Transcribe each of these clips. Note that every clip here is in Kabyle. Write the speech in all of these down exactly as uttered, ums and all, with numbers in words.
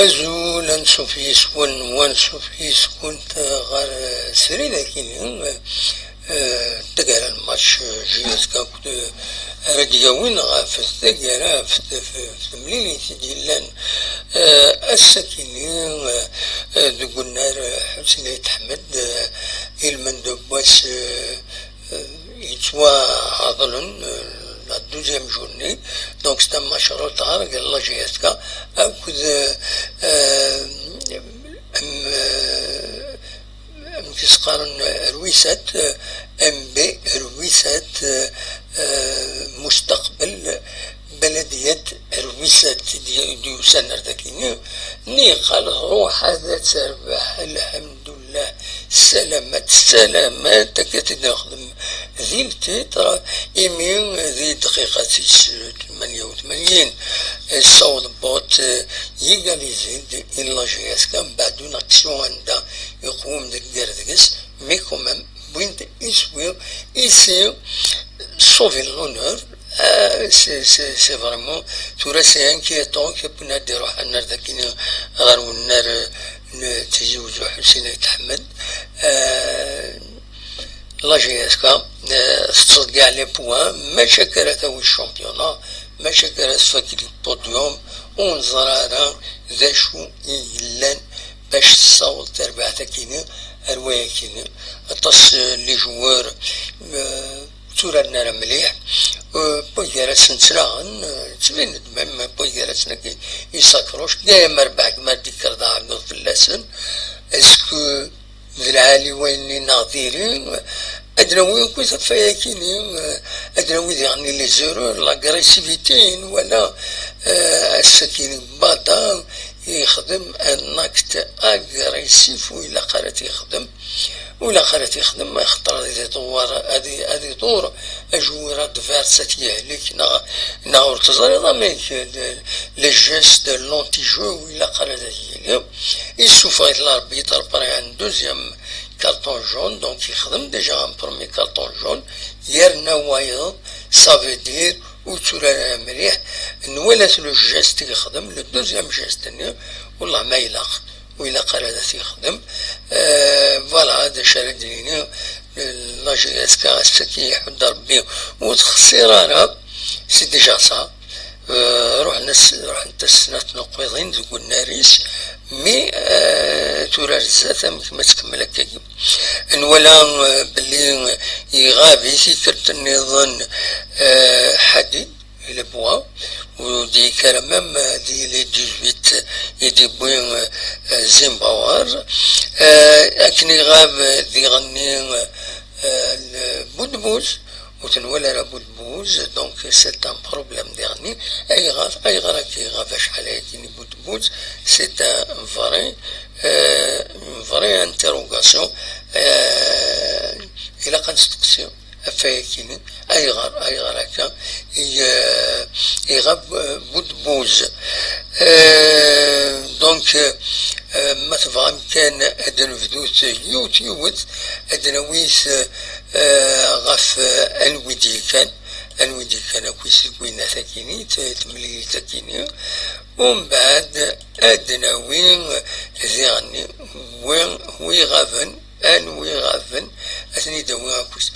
Azul, ansuf yis-wen, wansuf yis-kunt ɣer, eh, srid akini, eh, taggara n match, eh, J S K akked, eh, ara d-yawin ɣef taggara, ɣef t-, ɣef temlilit i d-yellan, eh, ass-akini, eh, eh, deg unnar, eh, Ḥusin Ayt Ḥmed, eh, ilmend n wass, eh, eh, yettwaɛeḍlen, eh, la douzième journée, donc c'est un match retard, la J S K, akked, eh, eh, am, eh, amek i s-qqaren, Rwisat, eh, M B Rwisat, eh, eh, Mustaqbel Belediyat Rwisat i d-, i d-yusan ar dagi. Nni yeqqar: "Ruḥ ad terbeḥ, lḥemdullah, salamat, salamat." Akka i d-nexdem di le titre, imi di dqiqa tis tmanya u tmanyin, eh, sawḍ Bot, eh, yégaliser-d i la J S K mbeɛd une action anda iqwem deg gar deg-s, mais quand même, wwin-d iswi, ici, sauver l'honneur. Ah, c'est, c'est, c'est vraiment, tura c'est inquiétant que wwin ad iruḥ annar dagi ɣer unnar, eh, n Tizi Uzzu, Ḥusin Ayt Ḥmed. Ah, la J S K, eh, tettḍeggiɛ les points, mačči akka ara tawi championnat, mačči akka ara tfak le podium, ur neẓri ara d acu i yellan bac tessaweḍ terbaɛt akini ar wayakini. Aṭas, eh, les joueurs, eh, ur tturaren ara mliḥ, eh, wway gar-asen ttnaɣen, eh, ttbin-d même wway gar-asen akkin, ils s'accrochent, dayem rrbeḥ ma d-yekker d aɛeggeḍ fell-asen. Est-ce que d lɛali wayenni neɣ diri? Ad nawi akk tafayakini, eh, ad nawi diɣen les erreurs, l'agressivité, nwala, eh, ass-akini Bada yexdem un acte agressif ur ilaq ara t-yexdem, ur ilaq ara t-yexdem, axaṭer ad iḍewwer, ad i-, ad iḍur ajewwir adverse, ad t-yehlek, neɣ, neɣ ur teẓriḍ amek le, le geste de l'anti-jeu ur ilaq ara ad yili. Yessufeɣ-it l'arbitre après un deuxième carton jaune, donc yexdem déjà un premier carton jaune, yerna wayeḍ, ça veut dire ur tturar ara mliḥ. Nwala-t le geste i yexdem, le deuxième geste-nni, wallah ma ilaq, ur ilaq ara ad t-yexdem. Euh, voilà, d acu ara d-nini, la J S K ass-agi iḥudd Rebbi ur texsir ara, c'est déjà ça. Euh, ruḥen-as, ruḥent-as snat tnuqwiḍin deg unnar-is, mi, euh, tura ar zdat amek ma tkemmel akkagi. Nwala, euh, belli iɣab i tikkelt nniḍen, euh, Ḥadid, i Lebwa, ur d-yekker même, euh, di les dix-huit i d-yewwi, euh, Zimbawar. Euh, akken iɣab, euh, diɣenni, euh, Budbuz, ur t-nwala ara Budbuz, donc c'est un problème diɣenni. Ayɣer, ayɣer akka iɣab acḥal ayagi Budbuz? C'est un vrai, euh, une vraie interrogation. Euh, ilaq ad nesteqsi ɣef wayakini, ayɣer, ayɣer akka i, euh, iɣab, euh, Budbuz? Euh, donc, euh, ma tebɣam kan ad nebdut yiwet yiwet, ad nawi-t, euh, ɣef, euh, anwi d-yekkan, anwi d-yekkan akk-is deg winnat akini, t-, temlilit akini. Umbeɛd ad nawi diɣenni wi, wi ɣaben, anwi ɣaben, ad ten-id-awi akk-is.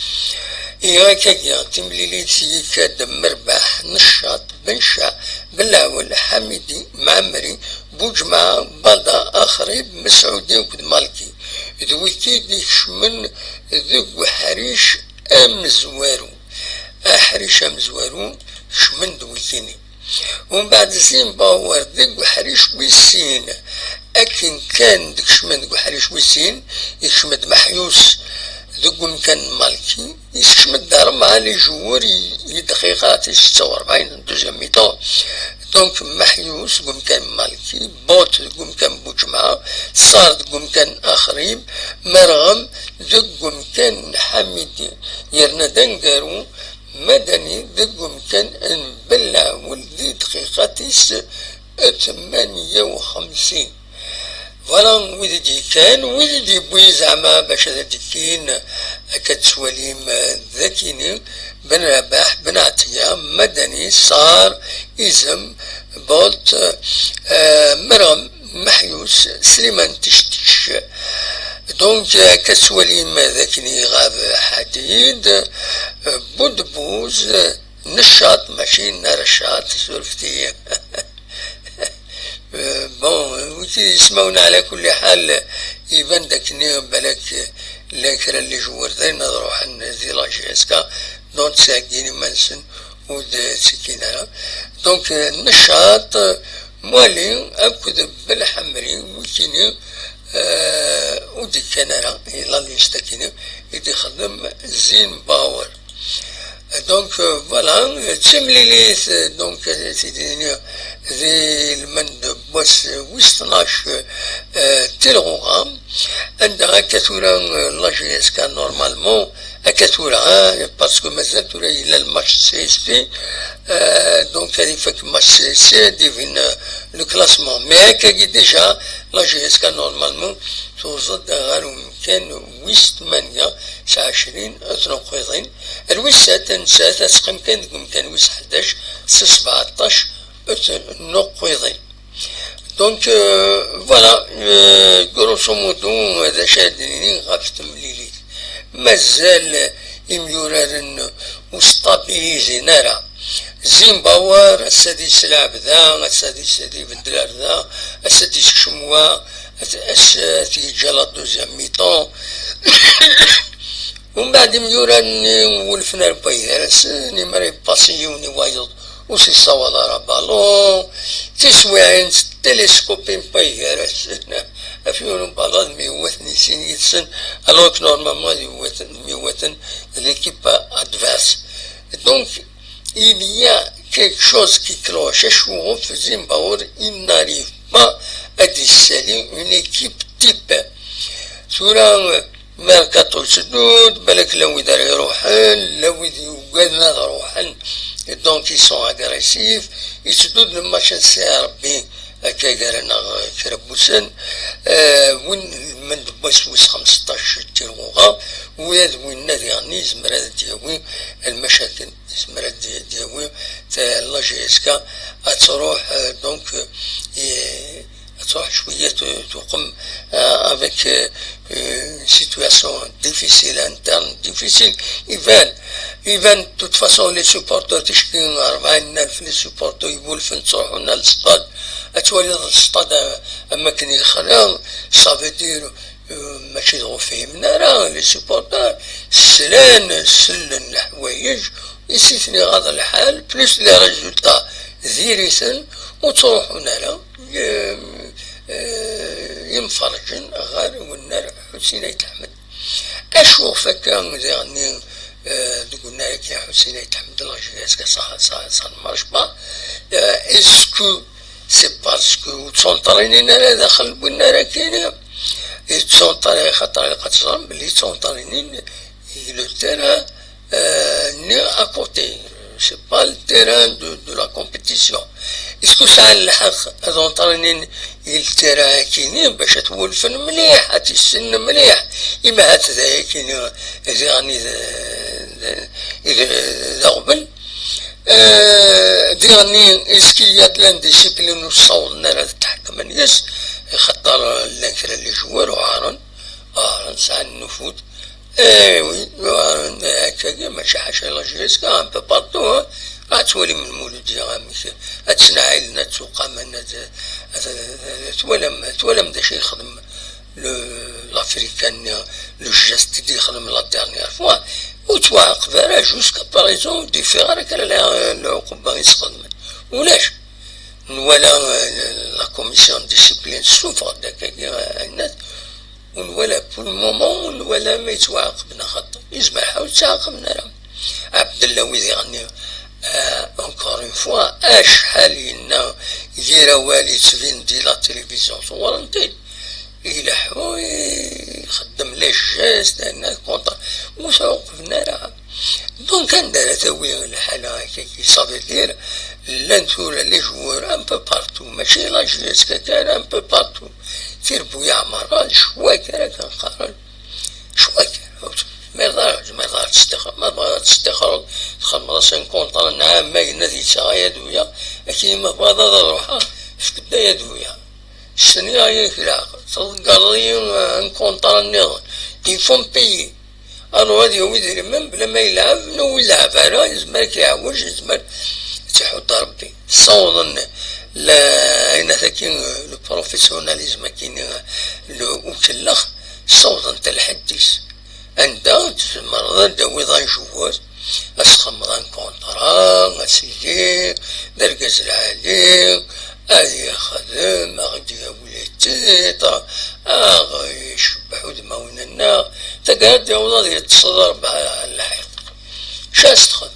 Ihi akkagi, timlilit yekka-d Merbaḥ, Neccaṭ, Bencaɛ, Belɛwel, Ḥamidi, Mɛemmri, Buǧemɛa, Bada, Axrib, Mesɛudi akked Malki. D wigi i d-ikecmen deg uḥric amezwaru. Aḥric amezwaru kecmen-d wigini. Umbeɛd Zimbawar deg uḥric wis sin. Akken kan d-kecmen deg uḥric wis sin, ikcem-d Meḥyus deg umkan n Malki, yeskcem-d rebɛa les joueurs i, i dqiqa tis setta u rebɛin n deuxième mi-temps. Donc, Meḥyus deg umkan n Malki, Bot deg umkan n Buǧemɛa, Ṣar deg umkan n Axrib, Merɣem deg umkan n Ḥamidi, yerna d aneggaru Madani deg umkan n Belɛwel di dqiqa tis tmanya u xemsin. Voilà, wid i d-yekkan, wid i d-yewwi zeɛma bac ad d-kkin, akka d-tettwalim, eh, d akini, Ben Rabaḥ, Ben Ɛtiya, Madani, Ṣar, Izem, Bolt, eh, Merɣem, Sliman Tichtich. Donc, akka tettwalim d akken iɣab Ḥadid, Budbuz, Neccaṭ, mačči Nna Reccaṭ, surfet-iyi. Bon, wigi ismawen, ɛla kulli ḥal, iban-d akken balak llan kra n les joueurs dayen ad ruḥen di la J S K, donc ttheggan iman-nsen ur d-ttekkin ara. Donc, Neccaṭ, Mwali akked Belḥemri, wikini, euh, ur d-ikkan ara, i la liste-akini i d-ixdem Zimbauer. Donc, euh, voilà, d timlilit, euh, donc, euh, tidini, di lmend n wass wis tnac, euh, tilɣuɣa, anda akka tura, euh, la J S K normalement, akka tura, hein, parce que mazal tura yella le match C S P, euh, donc ad ifak match C S P, ad ibin, euh, le classement. Mais akkagi déjà, la J S K normalement, tuẓ-d ɣer umkan wis tmanya, s ɛecrin tnuqiḍin. Ar wis sat, nettat ad teqqim kan deg umkan wis ḥdac, s sbeɛṭac tnuqiḍin. Donc, euh, voilà, euh, grosso modo, d acu ara d-nini ɣef temlilit. Mazal imyuraren ur stabilizin ara. Zimbauer, ass-a ad yeslɛeb da, ass-a ad yes-, ad ibeddel ar da, ass-a ad yeskcem wa, ass-, ass-, ad yeǧǧa la deuxième mi-temps. Umbeɛd imyura-nni wulfen ar waygar-asen, imra yeppasi yiwen i wayeḍ ur s-yessawaḍ ara balon, tiswiɛin s télescope n waygar-asen, af yiwen ubalon ad myewwaten i sin yid-sen, alors que normalement ad myewwaten, myewwaten d l'équipe adverse. Donc, il y a quelque chose qui cloche, acu ɣef Zimbauer il n'arrive pas ad d-yessali une équipe type. Tura, merkaṭu yetteddu-d, balak llan wid ara iruḥen, llan wid yugaden ad ruḥen, et donc ils sont agressifs, yetteddu-d le match n C R B, akka gar-aneɣ kra n wussan, euh, win, lmend n wass wis xemseṭṭac tilɣuɣa, ula d winna diɣen yezmer ad d-yawi lmacakel, yezmer ad d-, d-yawi ta-, la J S K ad truḥ, euh, donc, euh, ad truḥ cwiya tu-, tuqem, euh, avec, euh, euh, une situation difficile, interne difficile. Iban, iban, de toute façon, les supporters, ticki rebɛin alef les supporters, iwulfen ttruḥun ar le stade. Ad twaliḍ le stade, euh, am akken yexla, ça veut dire, euh, mačči d ɣur-i fihmen ara, les supporters, slan, sellen leḥwayeǧ, i s-iten-iɣaḍ lḥal, plus les résultats diri-ten, ur ttruḥun ara, euh, euh, imferrǧen ɣer unnar Ḥusin Ayt Ḥmed. Acu ɣef akka diɣenni, euh, deg unnar-agi Ḥusin Ayt Ḥmed, la J S K ça, ça, ça ne marche pas, euh, est-ce que c'est parce que ur ttsunṭrinin ara daxel n unnar-agi-nni? Ur ttsunṭrinin, xaṭer ilaq ad teẓrem belli ur ttsunṭrinin le terrain, euh, ni à côté. C'est pas le terrain de, de la compétition. Est-ce que sɛan lḥeqq ad entraînin le terrain-agi-nni bac ad t-wulfen mliḥ, ad t-issinen mliḥ? Imi ahat d ayagi-nni diɣen i d, d, i d, d aɣbel. Euh, diɣen, est-ce qu'il y a de l'indiscipline ur ssawḍen ara ad tḥekmen yes, xaṭer llan kra n les joueurs uɛaren, uɛaren, sɛan nnufud. Eh oui, euh, akkagi, mačči ḥaca la J S K, un peu partout, hein. Ad twalim Lmulud, amek, ad ttnaɛilen, ad ttuqamen, ad, ad, ad, twalam, twalam d acu yexdem le, l'Africain, le geste i d-yexdem la dernière fois. Ur ttwaɛaqeb ara, jusqu'à présent, ur d-ifiɣ ara kra lɛ-, lɛuqba i s-xedmen. Ulac. Nwala, euh, la commission de discipline tessufeɣ-d akkagi, euh, ayen-, ur nwala, pour le moment, ur nwala ma yettwaɛaqeb neɣ xaṭi. Yezmer ḥa ur ttɛaqaben ara. Abdella wid iɣenni, euh, encore une fois, acḥal yenna yir awal yettbin di la télévision, ṣewwren-t-id. Ileḥḥu, ixeddem les gestes, ayen-, contre, ur t-ɛuqben ara. Donc, anda ara tawi lḥala akkagi? Ça veut dire, llan tura les joueurs un peu partout, mačči la J S K kan, un peu partout. Tirbuyaɛ merra, lecwak ara kan qqaren. Lecwak. Tezmireḍ ara, tezmireḍ ara testixreḍ. Ma tebɣiḍ ad testixreḍ, txedmeḍ-as un contrat n ɛam, ayen ad yettaɣ ay aduya. Akken ma tebɣiḍ ad ruḥeɣ, efk-d ay aduya. Ssniɣ-ak leɛqel, tḍeggreḍ-iyi, eh, un contrat nniḍen. Il faut me payer. Alors, ad yawi idrimen bla ma yelɛeb, neɣ ur yelɛeb ara, yezmer ad k-iɛwej, yezmer ad tt-iḥudd Rebbi. Ssawḍen la, ayen-agi, eh, le professionnalisme-agi-nni, eh, le ukellex, ssawḍen-t lḥedd-is. Anda tzemreḍ ad d-tawiḍ un joueur, ad s-txedmeḍ un contrat, ad tili d argaz lɛali, ad yexdem, ad aɣ-d-yawi les titres, ad aɣ-icebbeḥ udmawen-nneɣ, taggara ad d-yaweḍ ad yeṭṭes d rrbeḥ n lḥiq. Acu ad s-texdem?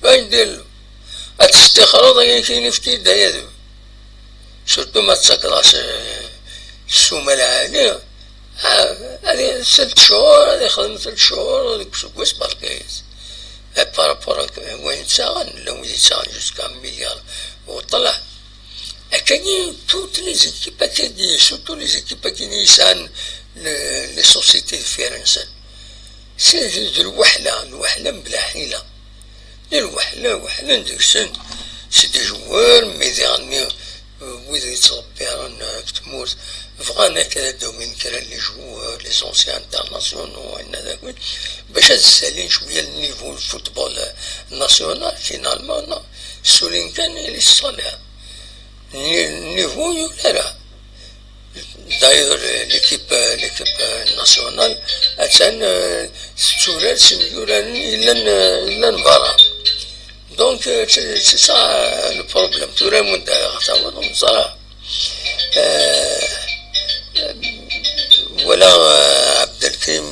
Ayen d-illu. Ad testixreḍ ayen i k-in-ifki-d ay adum. Surtout ma tettakeḍ-as, eh, ssuma lɛali, ah, ad i-, sept cchur, ad ixdem sept cchur deg useggas, barka-yas. Eh, par rapport ak wayen ttaɣen, llan wid yettaɣen jusqu'à milliard u ṭṭleɛ. Akkagi, toutes les équipes, akkagi, surtout les équipes akkagi yesɛan le, les sociétés deffir-nsen. C'est de, de lweḥla, lweḥla mebla ḥila. D lweḥla, weḥlen deg-sen. C'est des joueurs, mais diɣenni, euh, wid yettḍebbiren, euh, deg tmurt, bɣan akka ad d-awin kra n les joueurs, les anciens internationaux, ayen ad awin, bac ad ssalin cwiya le niveau n football, euh, national, finalement, non. Ssulin kan, il est salaire. Ni-, niveau yura. D'ailleurs, l'équipe, l'équipe nationale, attan, euh, tetturar s imyuraren yellan, euh, yellan berra. Donc, euh, c'est, c'est ça, euh, le problème. Tura mudda ɣer tawiḍ ur neẓra. Euh, euh, voilà, euh, Abdelkrim,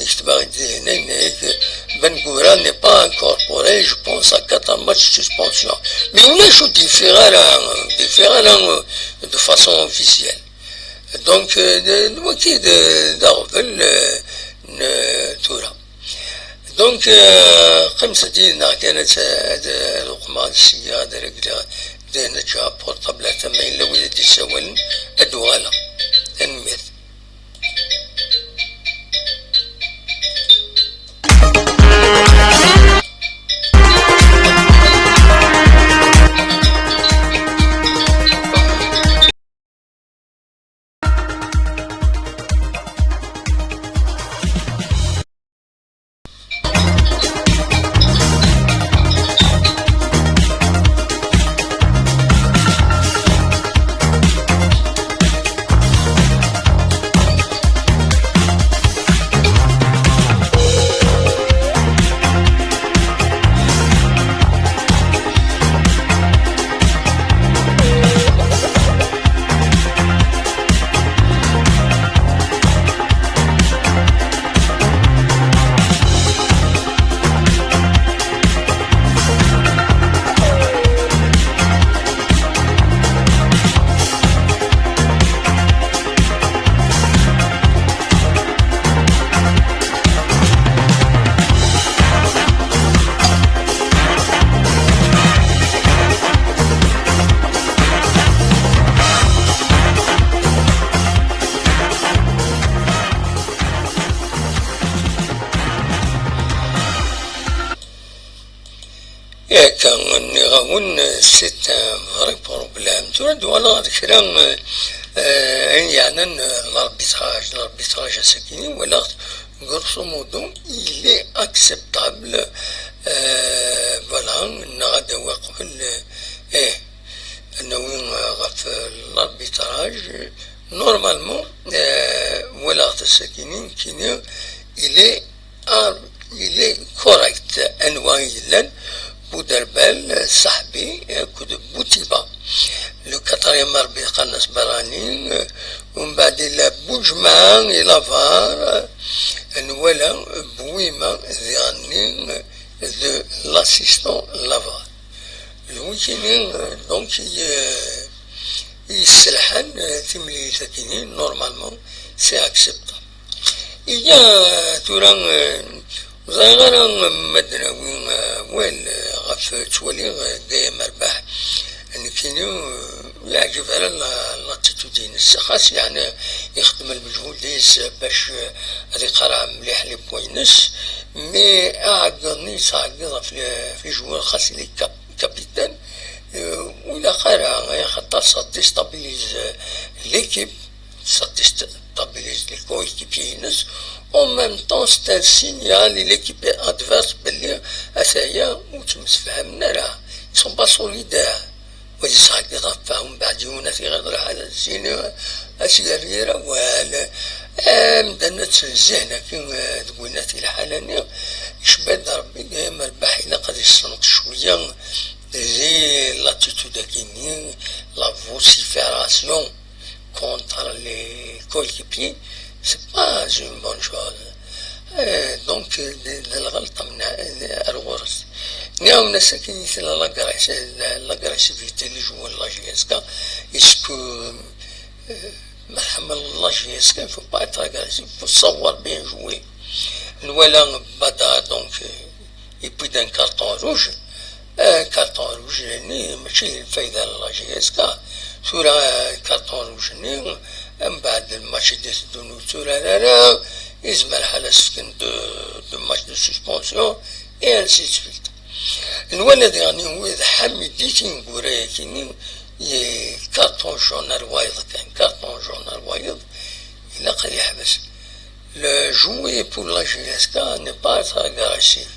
Bengura n'est pas incorporé, je pense, à quatre matchs de suspension. Mais on a joué différemment, différemment, euh, de façon officielle. Donc, euh, de, de, de, de, de, de, de, de, Donc, euh, qqimet-d yid-neɣ kan ad, ad, ad uqmeɣ ad siyya, ad regleɣ, ad neǧǧ apurṭabl ar tama yella wid i d-yessawalen, ad d-uɣaleɣ. Tanemmirt. Akka, nniɣ-awen, c'est un vrai problème. Tura d-walaɣ d kra, euh, ayen yeɛnan, euh, l'arbitrage, l'arbitrage ass-agi, walaɣ-t, grosso modo, il est acceptable. Euh, voilà, neɣ ad d-awiɣ qbel, euh, eh, ad nawi, euh, ɣef, euh, l'arbitrage. Normalement, euh, walaɣ-t ass-agi, nekkini, il est Ah, il est correct. Anwa i yellan? Buderbal, Saḥbi, akked Butiba. Le quatrième arbitre qqaren-as Berrani, euh, umbeɛd yella Buǧemɛa i la var, euh, nwala Bouima diɣenni, euh, de l'assistant la var. D wikini, euh, donc, i, euh, i yesselḥan, euh, timlilit-agi-nni, normalement, c'est acceptable. Iga tura, eh, ur ẓriɣ ara ma ad d-nawi, eh, awal, eh, ɣef ttwaliɣ, eh, Gaya Merbaḥ. Nekkini, eh, ur yeɛǧib ara la, l'attitude-ines. Xas, yeɛni, ixeddem lmejhud-is bac, eh, ad iqarɛ mliḥ les points-ines, mais aɛeggeḍ-nni yettɛeggiḍ ɣef le, ɣef les joueurs, xas il est cap-, capitaine, Ur ilaq ara, axaṭer ça déstabilise l'équipe, ça déstabilise les coéquipiers-ines. En même temps, c'est un signal i l'équipe adverse belli ataya ur ttemsefhamen ara, ils sont pas solidaires. Wa yesɛeggeḍ ɣef umbeɛd yiwen ad t-iɣiḍ lḥal ad s-yini ad s-yerr yir awal. Amdan ad tt-nzihen akkin deg winat i lḥala-nni, icba-d Rebbi dayem rrbeḥ ilaq ad yessenṭ cwiya di l'attitude-agi-nni, la vocifération contre les coéquipiers, c'est pas une bonne chose. Eh, donc, d d lɣelṭa n ar ɣur-s. Nniɣ-awen ass-agi tella l'agressivité n les joueurs n la J S K, est-ce que, eh, ma tḥemmleḍ la J S K, il faut pas être agressif, il faut savoir bien jouer. Nwala Bada, donc, eh, yewwi-d un carton rouge. Carton rouge-nni mačči d lfayda n la J S K. Tura carton rouge-nni, mbeɛd lmatch i d-iteddun ur tturar ara, yezmer lḥal ad s-fken deux, deux matchs de suspension, et ainsi de suite. Nwala diɣen wid Ḥamidi tineggura-agi-nni, carton jaune ar wayeḍ kan, carton jaune ar wayeḍ, ilaq ad yeḥbes. Le jouer pour la J S K n'est pas être agressif.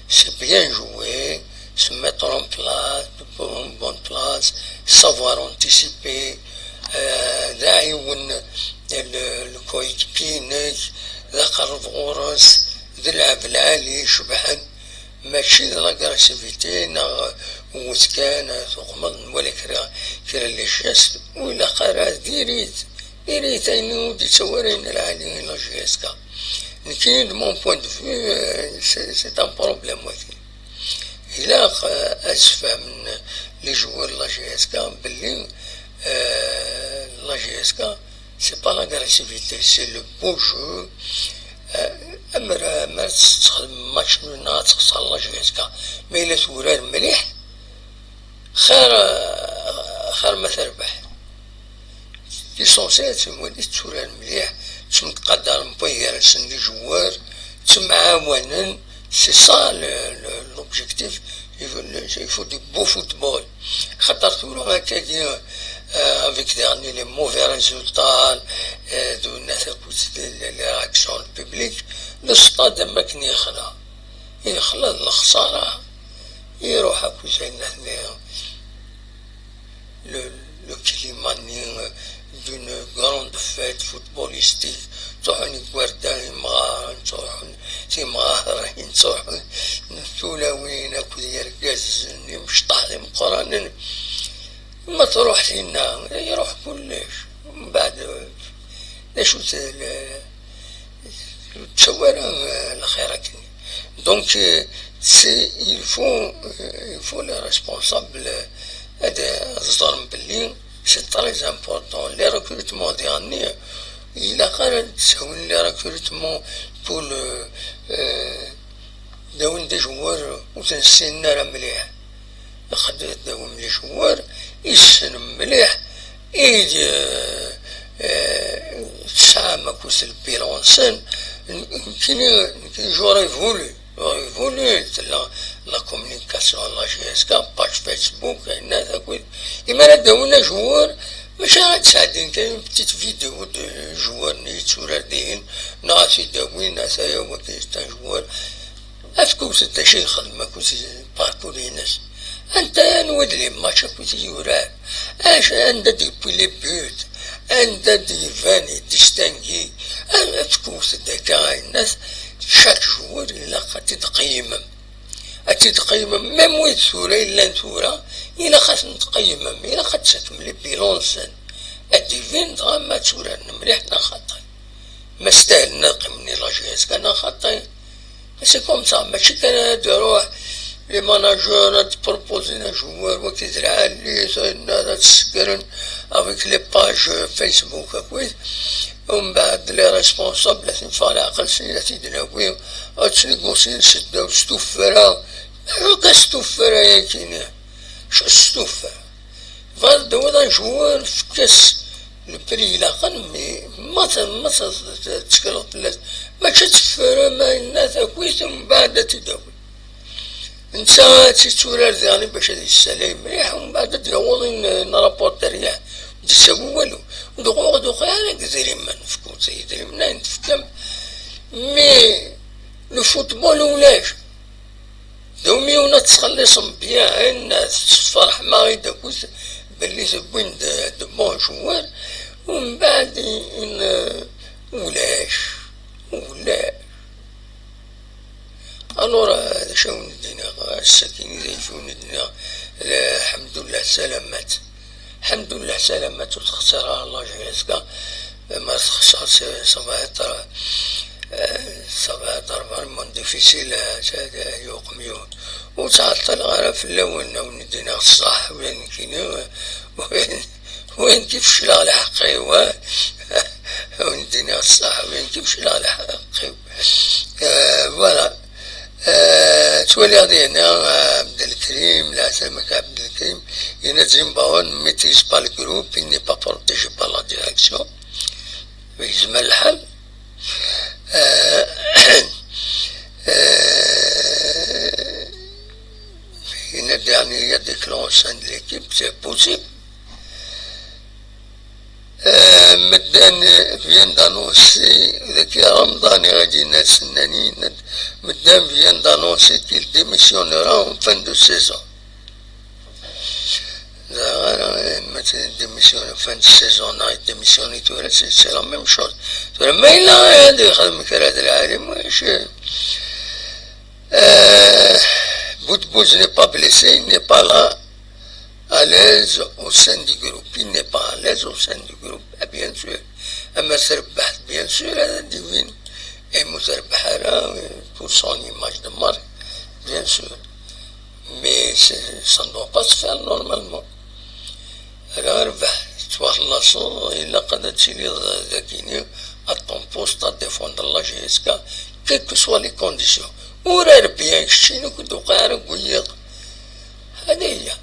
C'est bien jouer, se mettre en place, en bonne place, savoir anticiper, euh, d aɛiwen le, le coéquipier-inek, d aqerreb ɣur-s, d lɛeb lɛali icebḥen, mačči d l'agressivité neɣ wwet kan, tuɣmeḍ, nwala kra, kra les gestes, ur ilaq ara, diri-t. Diri-t, ayen ur d-yettawi ara ayen ara ɛni la J S K. Nekkini, de mon point de vue, euh, c'est, c'est un problème wagi. Ilaq, euh, ad sfehmen les joueurs n la J S K belli, euh, la J S K, c'est pas l'agressivité, c'est le beau jeu. Euh, amer, amer tettxedmem match neɣ ad texṣer la J S K, ma yella turar mliḥ, xir, xir ma terbeḥ. L'essentiel, c'est wali tturar mliḥ, ttemqadaren wway gar-asen les joueurs, ttemɛawanen, c'est ça le, le, l'objectif. Il faut, il faut du beau football. Xaṭer tura akkagi, euh, avec dernier les mauvais résultats, euh, d winat akked les, les réactions publiques, le stade am akken yexla, yexla d lexsara, iruḥ akk zayen le, le climat-nni d'une grande fête footballistique, ttruḥun igerdan, imɣaren, ttruḥun timɣarin, ttruḥun tulawin akked yergazen imecṭaḥ d imeqqranen. Ma truḥ tinna, iruḥ kullec. Mbeɛd, d acu-t le, ur ttawi ara, euh, lxir akken. Donc, euh, c'est, il faut, euh, il faut les responsables, euh, ad, ad ẓren belli c'est très important. Les recrutements diɣenni, ilaq ara ad d-ttawin les recrutements pour le, euh, d-awin des joueurs ur ten-ssinen ara mliḥ. Ilaq ad d-awin les joueurs i ssnen mliḥ, i, euh, euh, tesɛam akk le bilan-nsen. Nekkini, nekkini j'aurais voulu, j'aurais voulu, tella la communication n la J S K, page Facebook, ayennat akked. Imi ara d-awin ajoueur, mačči ara d-sɛeddin kan une petite vidéo de joueur-nni yetturar dihin, neɣ ad t-id-awin, ataya wagi c'est un joueur. Efk-as-d d acu yexdem akked parcours-ines. Anta, anwa d les matchs akked i yurar? Acu, anda d-yewwi les buts? Anda d-iban, yedistingi? Efk-as-d akka ayennat. Chaque joueur ilaq ad t-id-tqeyyimem. Ad t-id-tqeyyimem, même wid tura yellan tura, ilaq ad ten-tqeyyimem, ilaq ad d-tafem les bilans-nsen. Ad d-ibin dɣa ma tturaren mliḥ neɣ xaṭi. Ma stahlen ad qqimen i la J S K neɣ xaṭi. C'est comme ça, mačči kan ad d-iruḥ les managers ad d-proposin ajoueur, wagi d lɛali-s, ad t-seggren avec les pages Facebook akked, umbeɛd les responsables ad ten-iffeɣ leɛqel, ad t-id-nawi, ad ttnegusyin s ddaw s tuffra. Acu kan s tuffra-yagi-nni? Acu s tuffra? Tebɣiḍ ad d-tawiḍ ajoueur, efk-as le prix ilaqen, mais ma t-, ma t-, tettekleḍ fell-as, mačči ad teffer ama yenna takit, mbeɛd ad t-id-tawiḍ. Netta ad tt-itturar diɣen bac ad yessalay mliḥ, umbeɛd ad d-yaweḍ in, in rapporter, yah, ur d-yettawi walu. Ur d-uqiɛ ara deg idrimen, fkut idrimen ayen tefkam. Mais le football ulac. D umi wen ad txelliṣem bien, tettferḥem-aɣ-id akkit belli tewwim-d de bons joueurs, umbeɛd in, ulac, ulac. Alors, euh, d acu i wen-d-iniɣ, ass-agi d acu i wen-d-iniɣ, lḥemdullah salamat. Lḥemdullah salamat, ur texṣir ara l'Algérie, azekka ma texṣer, ça va être, euh, ça va être vraiment difficile, euh, yuqem yiwen. Ur ttɛeṭṭileɣ ara fell-awen, a wen-d-iniɣ ṣṣeḥ, ula d nekkini, euh, wayen, wayen kif cleɣ lḥeqq-iw, euh, a wen-d-iniɣ ṣṣeḥ, wayen kif cleɣ lḥeqq-iw. Euh, voilà. Euh, ttwaliɣ dinna, euh, Abdelkrim, leɛzam-ik Abdelkrim, yenna-d Zimbabwe ne maîtrise pas le groupe, il n'est pas protégé par la direction. Yezmer lḥal. Euh, euh, yenna-d, yeɛni, il y a des clans au sein de l'équipe, c'est possible. Euh, Medden vient d'annoncer, dagi Ramḍan i ɣ-d-yenna asennan-nni, Medden vient d'annoncer qu'il démissionnera en fin de saison. Dɣa, euh, ma démissionne en fin de saison, neɣ démissionne tura, c'est, c'est la même chose. Tura, ma yella ad yexdem kra d lɛali, mačči, euh, Boudbouz n'est pas blessé, il n'est pas là. À l'aise au sein du groupe. Il n'est pas à l'aise au sein du groupe, eh, bien sûr. Ama trebbeḥ, bien sûr, ad d-iwin. Et mu trebbeḥ ara, euh, pour son image de marque, bien sûr. Mais c'est, ça ne doit pas se faire normalement. Ala rbeḥ, tettwaxellaṣeḍ, ilaq ad tiliḍ dagini à ton poste à défendre la G S K, quelles que soient les conditions. Urar bien, keččini ur d-tuqiɛ ara deg wiyiḍ. Hadi hiya.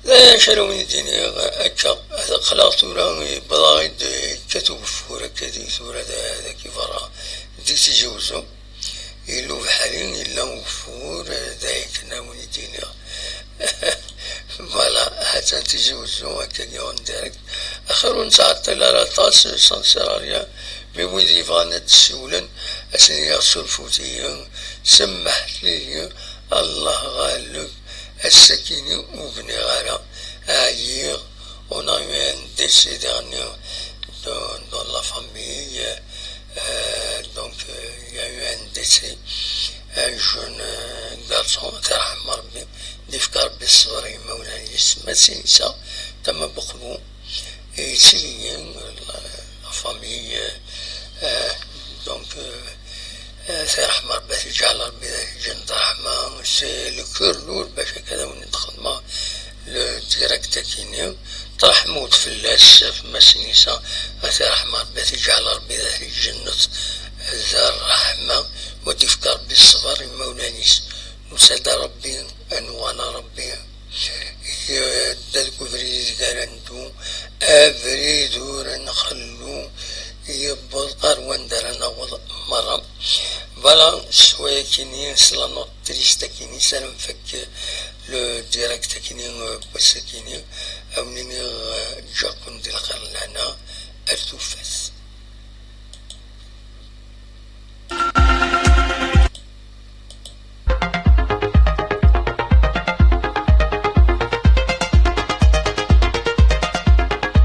D acu ara wen-d-iniɣ akka? Aql-aɣ tura, yewweḍ-aɣ-id, yekkat ugeffur akka di tura da, dagi berra, di Tizi Wezzu. Yella ubeḥri, yella ugeffur, d ayen kan a wen-d-iniɣ. Voilà, ha-tt-an Tizi Wezzu, akkagi en direct. Axir ur nettɛeṭṭil ara aṭas, ça ne sert à rien. Mi wid yebɣan ad d-ssiwlen, ad sen-iniɣ surfut-iyi, semmḥet-iyi, Allah ɣaleb, ass-akini ur bniɣ ara, ɛyiɣ, on a eu un décès dernier dans, dans la famille, euh, donc, euh, il y a eu un décès, un jeune, euh, garçon, ad t-yerḥem Rebbi, ad d-yefk Rebbi ṣṣber i yimawlan-is, ma d tinsa, tama n uqbu, yettili, euh, la, la famille, euh, euh, donc, euh, euh, ad t-yerḥem Rebbi, ad t-yeǧɛel Rebbi di lǧennet ṛṛeḥma, c'est le cœur lourd bac akka ad wen-d-xedmeɣ le direct akini. Ṭṭerḥ lmut fell-as, ɣef Masinisa, ad t-yerḥem Rebbi, ad t-yeǧɛel Rebbi di lǧennet d ṛṛeḥma, u ad d-yefk Rebbi ṣṣber i yimawlan-is. Nusa-d a Rebbi, ad nwala Rebbi, yedda deg ubrid ideg ara neddu, abrid ur nxellu, yewweḍ ɣer wanda ara naweḍ merra. Voilà, s wayakini, s la note triste akini, s ara nfak le direct akini, euh, n wass-akini, a wen-iniɣ, euh, ǧǧiɣ-ken di lxir n lehna, ar tufat.